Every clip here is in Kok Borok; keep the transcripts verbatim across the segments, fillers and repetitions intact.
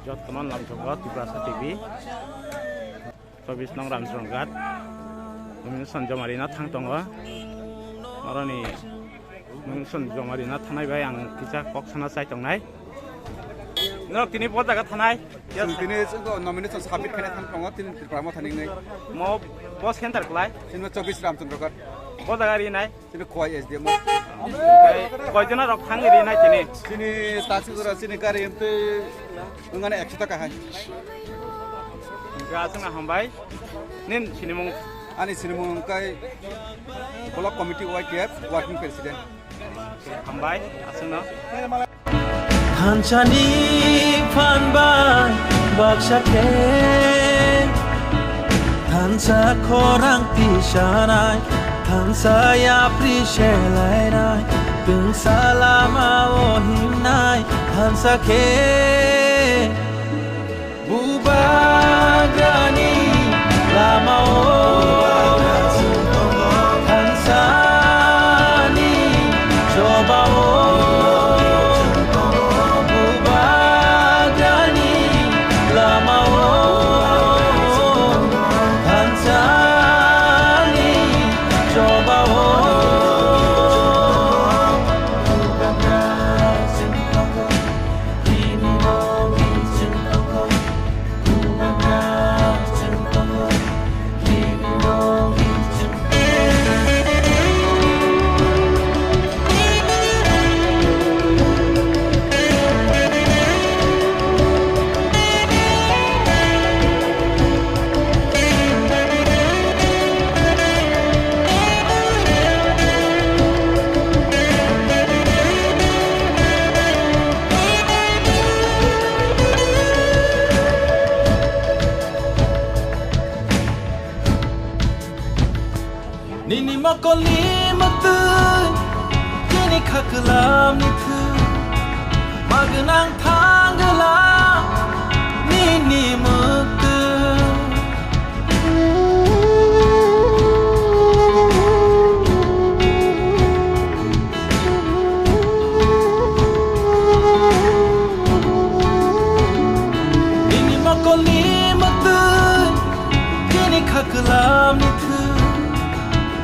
Jotono lamsogo Tiprasa T V, chobbish nong Ramcharangat, nomination joma rina thang tongo. Oroni nomination joma rina thanai bai ang kisa kok sana chai tongnai. Norok tini bo jaga thanai? Chwng tini chwng nomination submit khaina thang tongo, tini Tripura Motha ni wngwi. Mo bo center kwlai? Chini chobbish Ramcharangat. Bo jaga rinai? Chini Khowai S D M o. Koi jona rok thang rinai chini? Chini taksi jora chini gari M P wngmani ekso taka hai. Hwnkhe aswkno hambai. Nini sinimung? Ani sinimung wngkha Block Committee Y K F Working President. Hambai aswkno. Thansani phan bai baksa khe, thansa khorang tisanai, thansa yapri selainai, twngsa lama o himnai, thansa khe. Bubagrani lamao thansani chobao. Bubagrani lamao thansani chobao. Nini mokolni mwktwi, chini khaklamni thwi, magwnang thangwla nini mwktwi. Nini mokolni mwktwi, chini khaklamni thwi,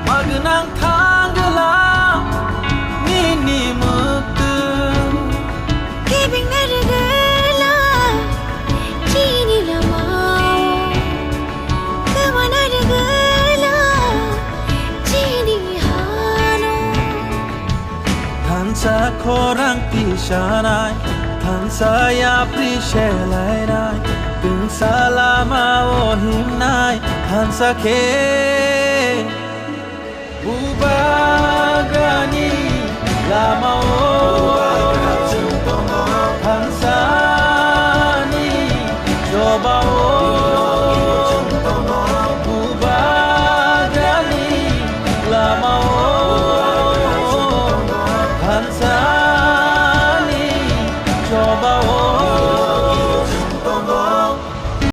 magwnang thangwla nini mwktwi. Kebengna rwgwla chini lamao, kwmana rwgwla chini hano. Thansa khorang tisanai, thansa yapri selainai, twngsa lama o himnai, thansa khe. Bubagrani lamao thansani choba